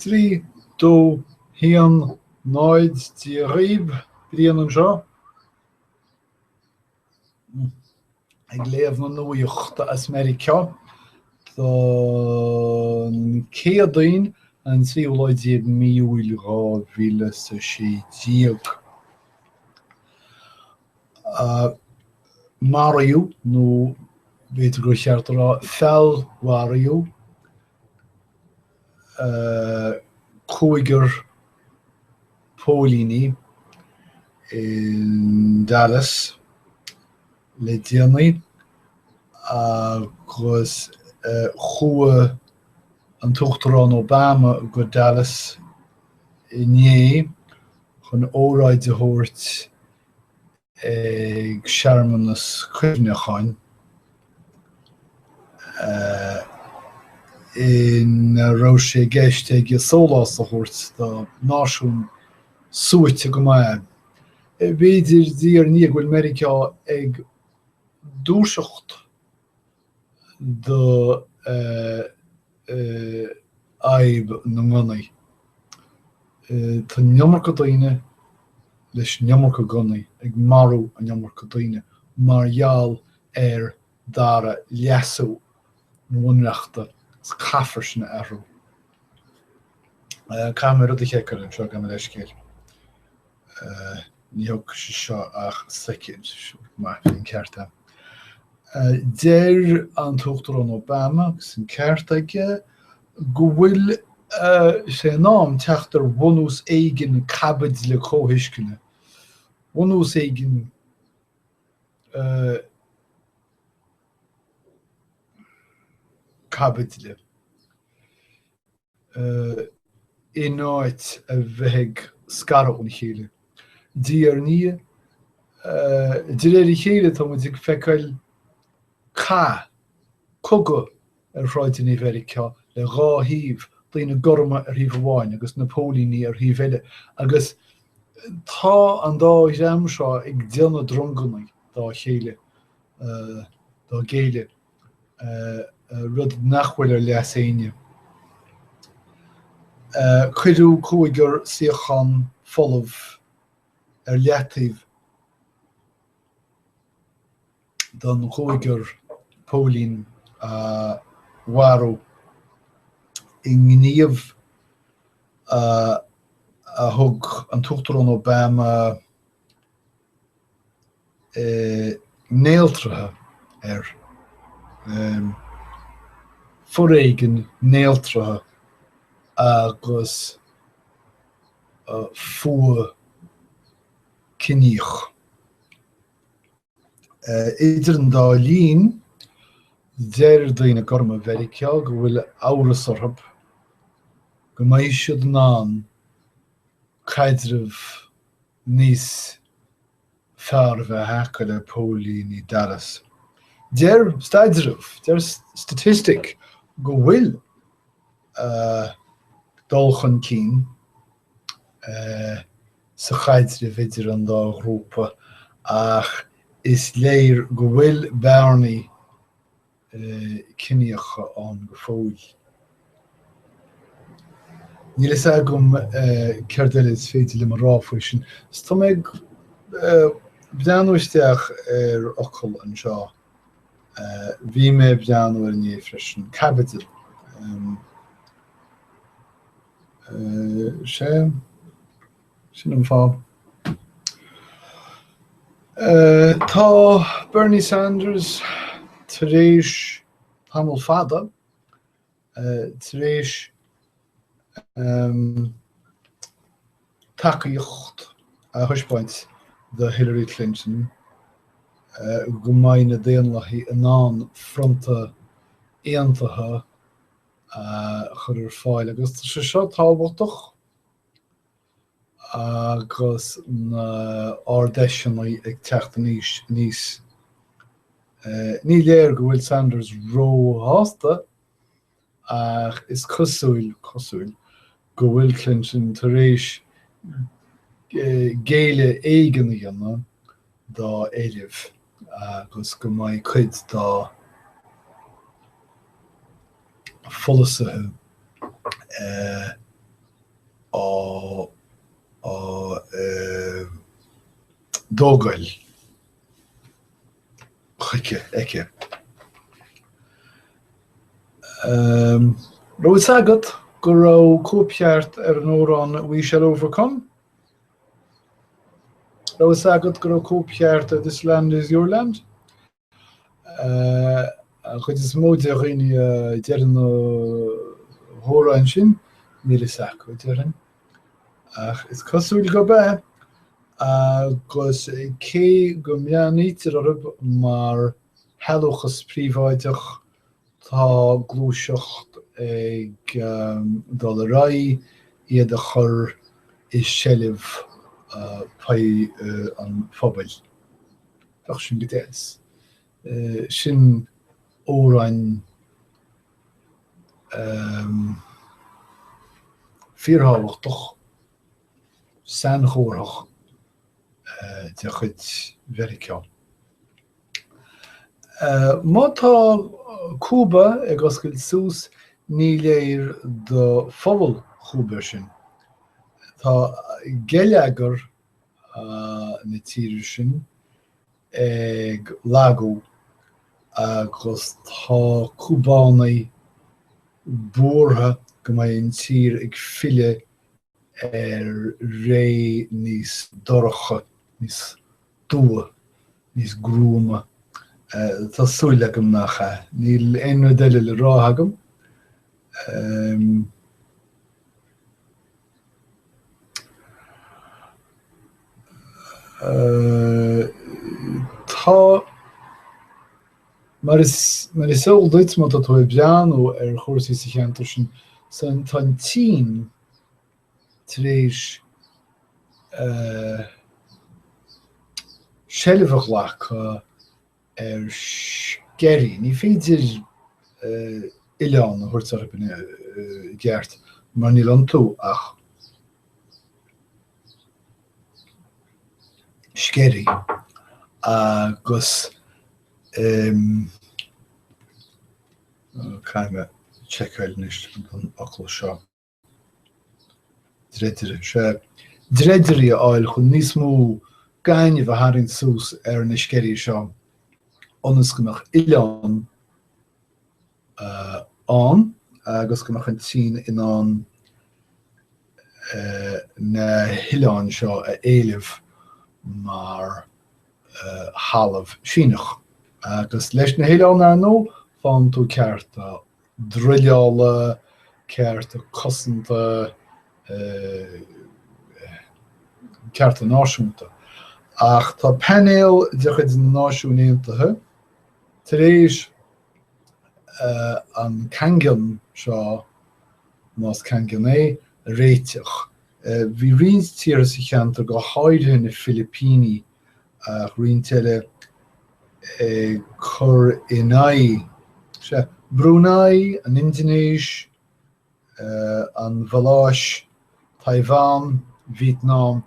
3, 2, 1, 0, Dia dhaoibh, Brian anseo ag léamh na nuachta as Meiriceá don Céadaoin an tríú lá déag mí Iúil 2016. Maraíodh, nó b'fhéidir gur cheart a rá feallmharaíodh, cúigear póilíní in Dallas le déanaí agus chuaigh an tUachtarán Obama go Dallas inné chun óráid a thabhairt ag searmanas cuimhneacháin ina raibh sé i gceist aige sólás a thabhairt do náisiún suaite go maith. B'fhéidir, diaidh ar ndiaidh, go bhfuil Meiriceá ag dúiseacht do fhadhb na ngunnaí. Tá an iomarca daoine leis an iomarca gunnaí ag marú an iomarca daoine mar gheall ar dara leasú an bhunreachta agus caithfear sin a athrú. Caithfidh mé rud a sheiceáil anseo, gabh mo leithscéal. Ní thógfaidh sé seo ach soicind. Maith, bhí an ceart agam. Deir an tUachtarán Obama, agus an ceart aige, go bhfuil sé in am teacht ar bhunús éigin caibidle comhthuisceana, bunús éigin caibidle. in áit a bheith ag scaradh óna chéile. Diaidh ar ndiaidh, de réir a chéile, tá muid ag feiceáil cath, cogadh ar shráideanna Mheiriceá le dhá thaobh, daoine gorma ar thaobh amháin agus na póilíní ar thaobh eile, agus tá an dá dhream seo ag déanamh dronganna dá chéile, dá gcéile. rud nach bhfuil ar leas éinne. Cuireadh cúigear suíochán folamh ar leataobh don chúigear póilín a mharú i ngníomh a thug an tUachtarán Obama néaltraithe air, foréigean néaltraithe agus fuath ciníoch. Idir an dá linn, deir daoine gorma Mheiriceá go bhfuil amhras orthu go mbeidh siad in ann caidreamh níos fearr a bheith acu le póilíní Dallas. Deir staidreamh, deir staitistic go bhfuil dul chun cinn sa chaidreamh idir an dá ghrúpa ach is léir go bhfuil bearnaí ciníocha ann go fóill. Níl fhios agam céard eile is féidir liom a rá faoi sin. Tá mé ag breathnú isteach ar fhocal anseo. Bhí mé ag breathnú air inné freisin, caibidil. Sea. Sin an fáth. Tá Bernie Sanders tar éis tamall fada tar éis tacaíocht a thaispeáint do Hillary Clinton go mbeidh na Daonlathaigh in ann fronta aontaithe a chur ar fáil agus tá sé seo tábhachtach. agus na Ard-Fheiseanna ag teacht aníos. Ní léir go bhfuil Sanders róshásta ach is cosúil, cosúil, go bhfuil Clinton tar éis géilleadh éigin a dhéanamh dá éilimh agus go mbeidh cuid dá pholasaithe. Á dtógáil chuici, aici. Raibh fhios agat go raibh cóipcheart ar an amhrán We Shall Overcome? Raibh fhios agat go raibh cóipcheart ar This Land Is Your Land? An chuid is mó de dhaoine a deireann na hamhráin sin, níl fhios acu, déarfainn. Ach is cosúil gurb ea, agus cé go mbreathnaítear orthu mar shealúchas príobháideach, tá gluaiseacht ag dul ar aghaidh iad a chur i seilbh an phobail. Bheadh sin go deas. Sin amhráin fíorthábhachtach, sainchomharthach de chuid Mheiriceá. Má tá Cúba ag oscailt suas, ní léir do phobal Chúba sin. Tá geilleagar na tíre sin ag lagú agus tá Cúbánaigh buartha go mbeidh an tír ag filleadh ar ré níos dorcha, níos dubha, níos gruama. Tá súil agam nach ea. Níl aon rud eile le rá agam. Tá, mar is mar is eol duit má tá tú ag breathnú ar chúrsaí sa cheantar sin, tá an tSín tar éis seilbh a ghlacadh ar sceirí. Ní féidir oileán a thabhairt orthu i gceart mar níl iontu ach sceirí agus caithfidh mé seiceáil anois don fhocal seo. Dreidirí, sea, dreidirí a fháil chun níos mó gainimh a tharraingt suas ar na sceirí seo ionas go mbeadh oileán ann agus go mbeadh an tSín in ann na hoileáin seo a éileamh mar thalamh Síneach. Agus leis na hoileáin, ar ndóigh, faigheann tú cearta druileála, cearta cosanta, cearta náisiúnta. Ach tá painéal de chuid na Náisiún Aontaithe tar éis an caingean seo, más caingean é, a réiteach. Bhí roinnt tíortha sa cheantar, go háirithe na Filipíní, ach roinnt eile ag cur in aghaidh, sea, Brunei, an Indinéis, an Mhaláis, Taiwan, Vítneam,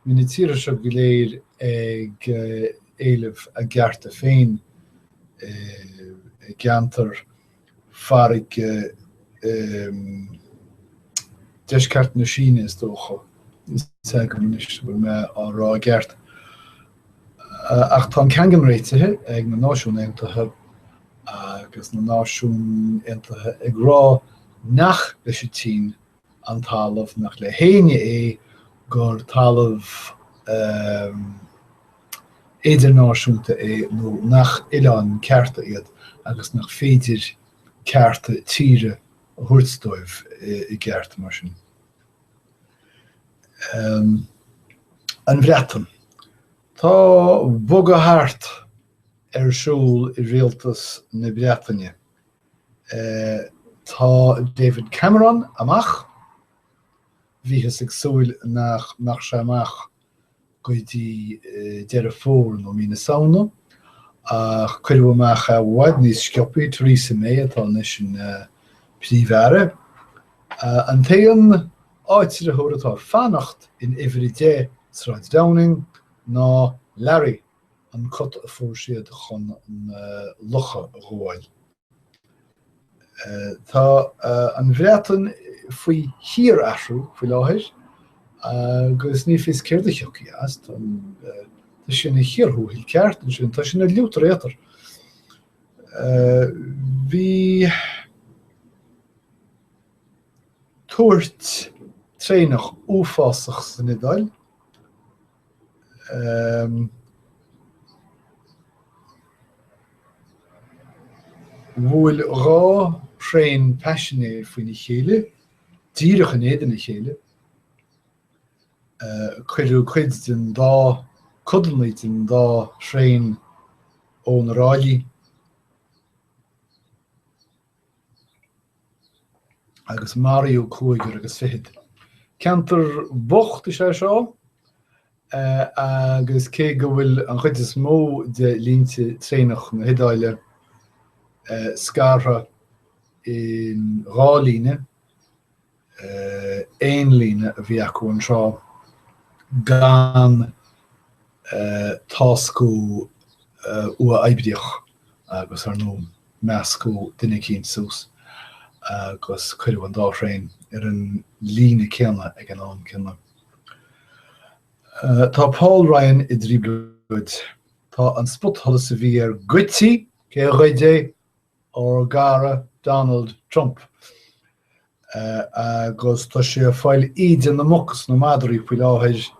bhí na tíortha seo go léir ag éileamh a gcearta féin i gceantar farraige deisceart na Síne, is dócha. Níl a fhios agam anois an bhfuil mé á rá i gceart. Ach tá an caingean réitithe ag na Náisiúin Aontaithe agus na Náisiúin Aontaithe ag rá nach leis an tSín an talamh, nach le héinne é, gur talamh idirnáisiúnta é nó nach oileáin cearta iad agus nach féidir cearta tíre a thabhairt dóibh i gceart mar sin. An Bhreatain. Tá bogadh thart ar siúl i rialtas na Breataine. Tá David Cameron amach. Bhíothas ag súil nach mbeadh sé amach go dtí Deireadh Fómhair nó mí na Samhna, ach cuireadh amach é i bhfad níos sciobthaí, Theresa May atá anois ina Príomh-Aire. An t-aon áitritheoir atá ag fanacht in uimhir 10 Sráid Downing ná Larry, an cat a fuair siad chun na lucha a ghabháil. Tá an Bhreatain. faoi shíorathrú faoi láthair agus ní fios céard a thiocfaidh as. Tá sé ina chíor thuathail ceart ansin, tá sé ina liútar éatair. Bhí tuairt traenach uafásach san Iodáil. Bhuail 2 thraein paisinéir faoina chéile, díreach in éadan a chéile. Cuireadh cuid den dá, codanna den dá thraein ó na ráillí. Agus maraíodh cúigear agus fichead. Ceantar bocht is ea seo. Agus cé go bhfuil an chuid is mó de línte traenach na hIodáile scartha in 2 líne, aon líne a bhí acu anseo gan táscú uathoibríoch agus, ar ndóigh, meascadh duine eicínt suas agus cuireadh an dá thraein ar an líne céanna ag an am céanna. Tá Paul Ryan i dtrioblóid. Tá an spotsholas a bhí air goidte, cé a ghoid é? Ár gcara Donald Trump. Agus tá sé ag fáil íde na muc is na madraí faoi láthair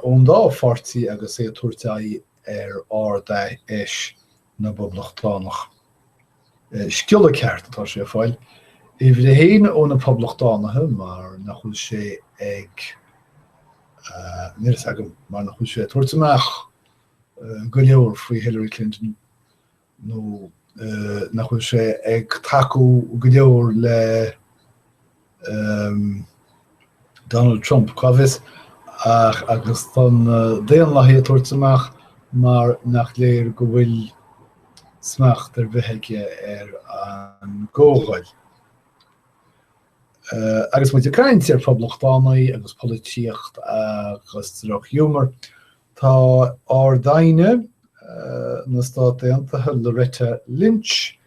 ón dá pháirtí agus é ag tabhairt aghaidh ar Ard-Fheis na bPoblachtánach. Sciolla ceart atá sé ag fáil. Uimhir a haon ó na Poblachtánaithe mar nach bhfuil sé ag, níl a fhios agam, mar nach bhfuil sé ag tabhairt amach go leor faoi Hillary Clinton nó nach bhfuil sé ag tacú go leor le Donald Trump, cá bhfios, ach agus tá na Daonlathaithe ag tabhairt amach mar nach léir go bhfuil smacht ar bith aige ar an gcomhdháil. Agus muid ag caint ar phoblachtánaigh agus polaitíocht agus drochghiúmar, tá Ard-Aighne na Stát Aontaithe, Loretta Lynch,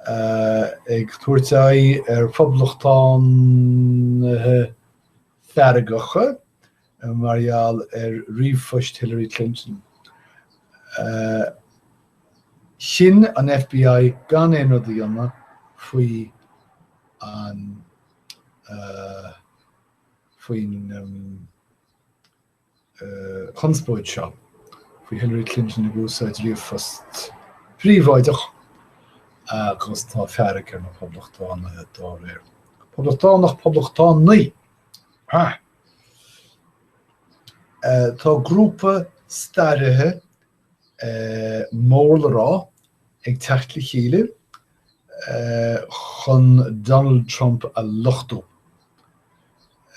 ag tabhairt aghaidh ar phoblachtánaithe feargacha mar gheall ar ríomhphost Hillary Clinton. Chinn an FBI gan aon rud a dhéanamh faoi an faoin chonspóid seo faoi Hillary Clinton ag úsáid ríomhphost príobháideach agus tá fearg ar na Poblachtánaithe dá réir. Poblachtánach, Poblachtánaí! Ha! Tá grúpa staraithe mór le rá ag teacht le chéile chun Donald Trump a lochtú.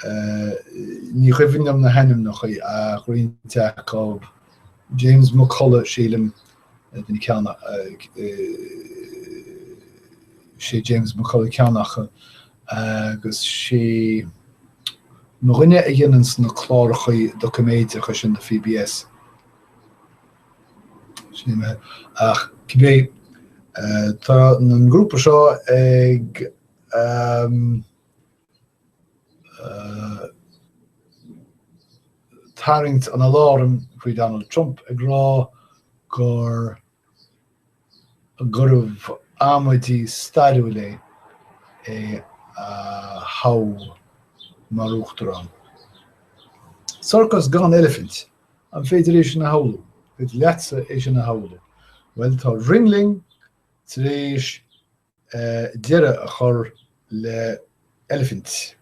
Ní cuimhin liom na hainmneacha ach roinnt acu, James McCullough sílim, duine ceann, sé James McCullough ceann acu agus sé mo dhuine a dhéananns na cláracha doiciméideacha sin do PBS. Sin imithe. Ach cibé, tá an grúpa seo ag tarraingt an aláraim faoi Donald Trump ag rá gur gurbh amaidí stairiúil é é a thoghadh mar uachtarán. Sorcas gan eilifint, an féidir é sin a shamhlú? An féidir leatsa é sin a shamhlú? Bhuel, tá Ringling tar éis deireadh a chur le eilifint,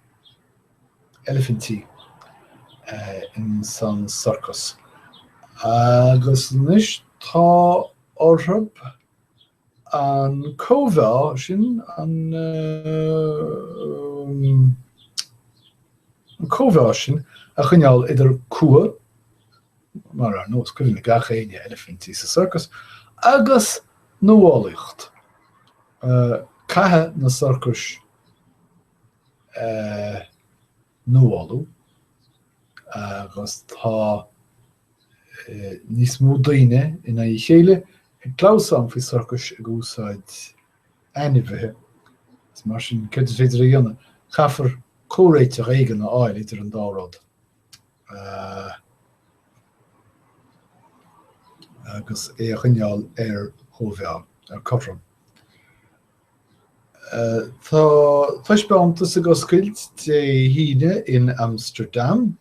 eilifintí ins an sorcas. Agus anois tá orthu an cóimheá sin, an cóimheá sin a choinneáil idir cumha, mar ar ndóigh is cuimhin le gach éinne eilifintí sa sorcas, agus nuálaíocht. Caithfidh na sorcais nuálú agus tá níos mó daoine i ndiaidh a chéile ag clamhsán faoi sorcais ag úsáid ainmhithe. Is mar sin, céard is féidir a dhéanamh? Caithfear comhréiteach éigin a fháil idir an dá rud. Agus é a choinneáil ar chóimheá, ar cothrom. Tá taispeántas ag oscailt Dé hAoine in Amsterdam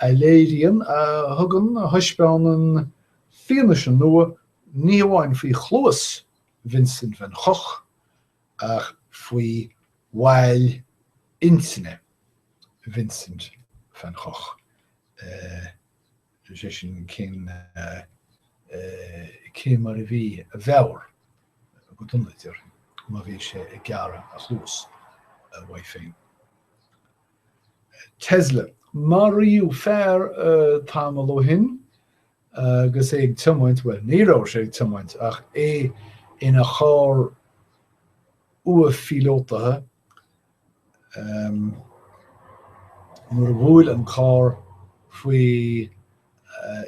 a léiríonn, a thugann, a thaispeánann fianaise nua ní hamháin faoi chluas Vincent van Gogh ach faoi bhail intinne Vincent van Gogh, is é sin cén cé mar a bhí a mheabhair go dona, déarfainn, má bhí sé ag gearradh a chluas uaidh féin. Tesla. Maraíodh fear tamall ó shin agus é ag tiomáint, bhuel, ní raibh sé ag tiomáint ach é ina charr uathphíolótaithe nuair a bhuail an carr faoi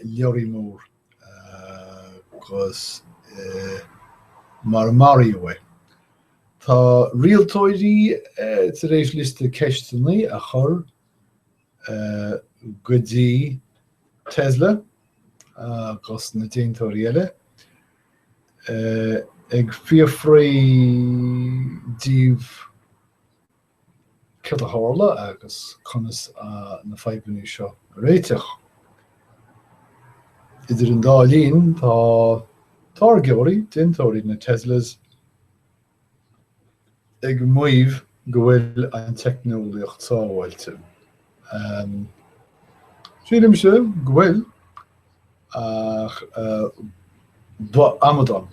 leoraí mór agus mar a maraíodh é. Tá rialtóirí tar éis liosta ceisteanna a chur go dtí Tesla agus na déantóirí eile ag fiafraí díobh céard a tharla agus conas na fadhbanna seo a réiteach. Idir an dá linn, tá táirgeoirí, déantóirí na Teslas, ag maíomh go bhfuil an teicneolaíocht sábháilte. Sílimse go bhfuil, ach ba amadán.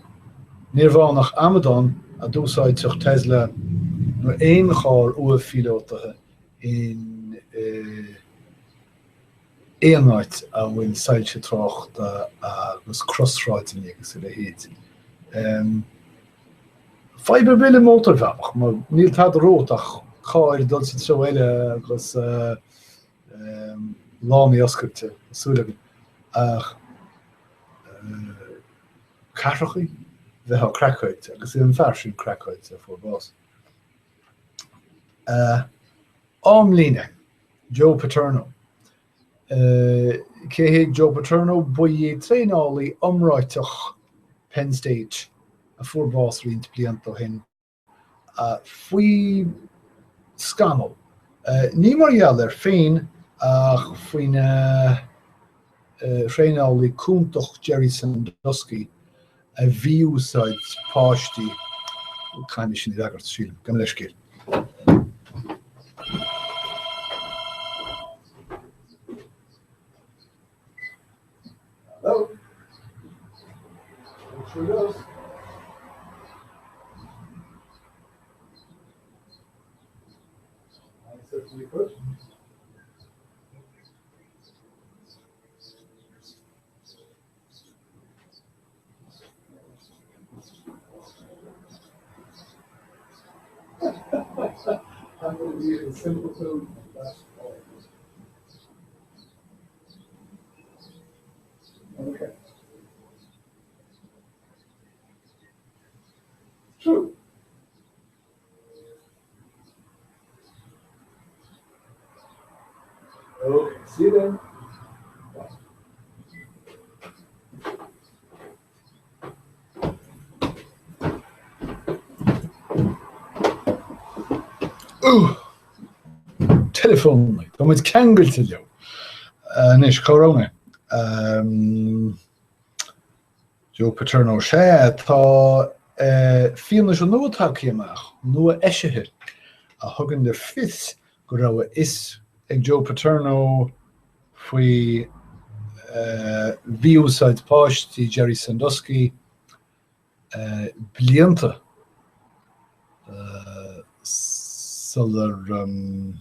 Níorbh ann ach amadán a d'úsáidfeadh Tesla nó aon charr uathphíolótaithe in aon áit a bhfuil soilse tráchta agus crosshráideanna agus a leithéid. Fadhb ar bith le mótarbhealach, mar níl tada romhat ach carr ag dul sa treo eile agus lánaí oscailte, tá súil agam. Ach cathrachaí, bheifeá craiceáilte, agus bhí an fear sin craiceáilte a fuair bás. Amlíne. Joe Paterno. Cé hé Joe Paterno? Ba é traenálaí iomráiteach Penn State a fuair bás roinnt blianta ó shin faoi scamall, ní mar gheall air féin ach faoina thraenálaí cúntach Jerry Sandusky a mhí-úsáid páistí, caithfidh mé sin a fhreagairt, sílim, gabh mo leithscéal. Hello? Sure does. I certainly could. I'm going to be eating simple food. That's all. Okay. True. Okay, see you then. Bye. Ooh! Teileafónaí. Tá muid ceangailte leo. Anois, cá raibh mé? Um, Joe Paterno, Sea, tá fianaise nua tagtha amach, nua-eisithe, a thugann le fios go raibh a fhios ag Joe Paterno faoi mhí-úsáid páistí Jerry Sandusky blianta sular roimh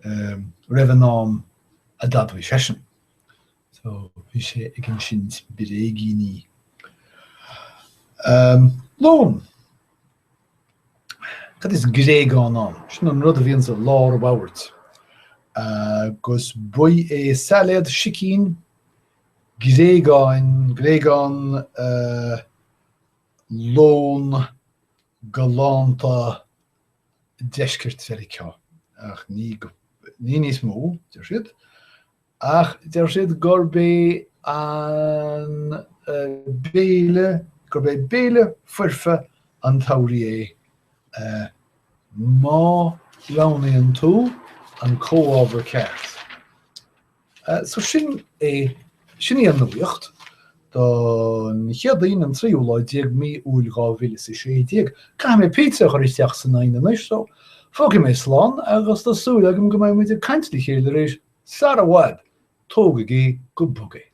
an am a d'admhaigh seisean. So, bhí sé ag insint bréigíní. Lón! Cad is gréagán ann? Sin an rud a bhíonn sa lár an bhoird. Agus ba é sailéad sicín gréagáin, gréagán lón galánta. Deisceart Mheiriceá, ach ní ní níos mó, deir siad, ach deir siad gurb é an béile, gurb é béile foirfe an tsamhraidh é má roghnaíonn tú an comhábhar ceart. So sin é, sin í an nuaíocht don Chéadaoin an tríú lá déag mí Iúil 2016. Caithfidh mé pizza a chur isteach san oigheann anois so fágfaidh mé slán agus tá súil agam go mbeidh muid ag caint le chéile arís sara bhfad. Tógaigí go bog é.